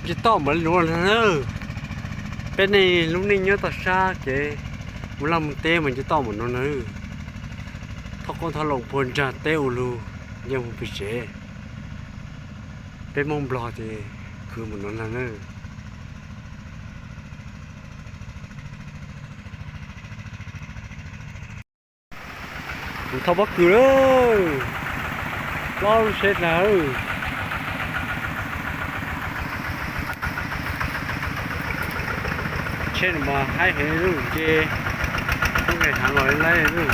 Nce toj npaum li nuav na. Peb neeg lub neej nyob toj sab kev mus laj mus teb mas nce toj npaum nuav na. Thauj qoob thauj loo puag nraag teb ua lug, nce mus pem tsev. Peb Moob Nplog ces khwv npaum nuav na. Thauj pob kws lawm, plaub lub tsheb na. Tsheb no mas haib heev lawm, nce tub nqes haav los laib lawm.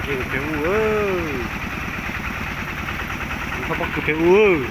Nce pem ub, thauj pob kws pem ub.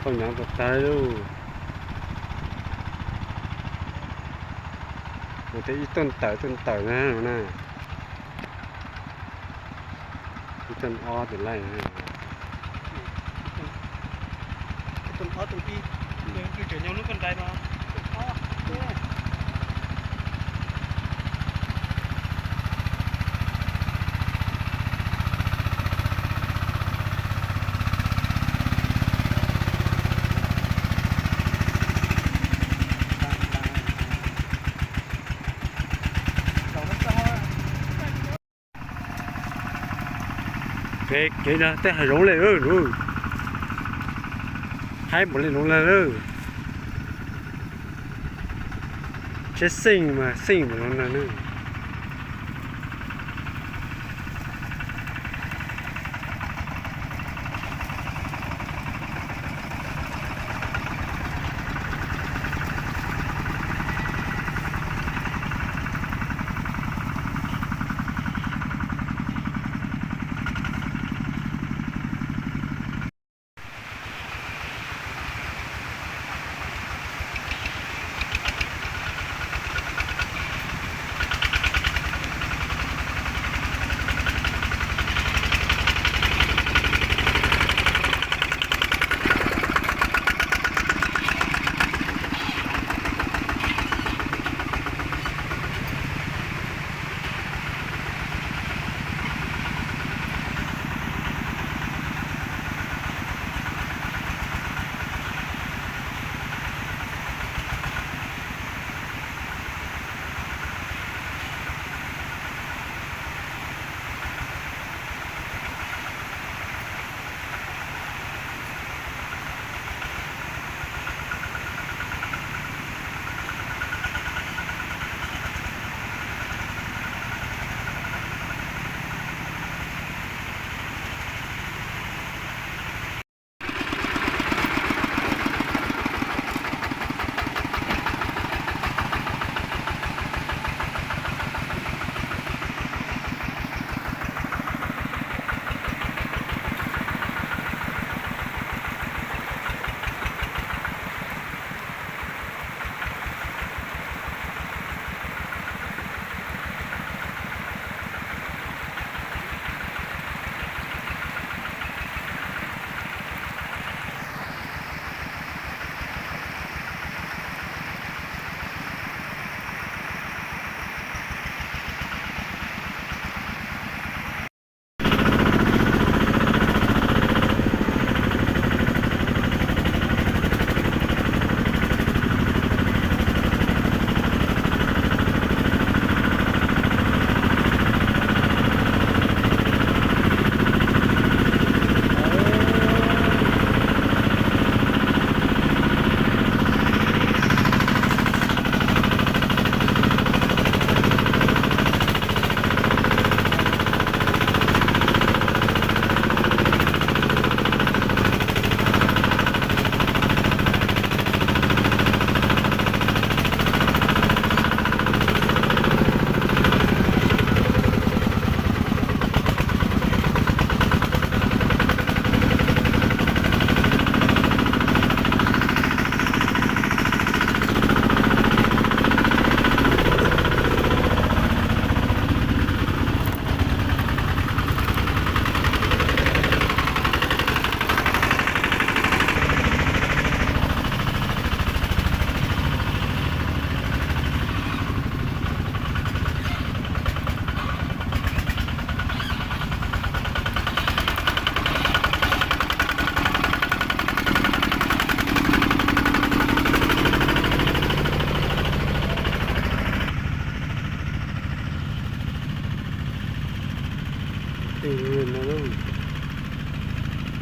Thauj nyav tag tag lauj. Mus tej ib tuj tawm tuj tawm na no na. Ib tuj ob tes laij. Kev no tej hav zoov le lawm, haib npaum li nuav na. Tsheb xeej mas xeej npaum nuav na.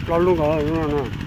Plaub lub nkaus no.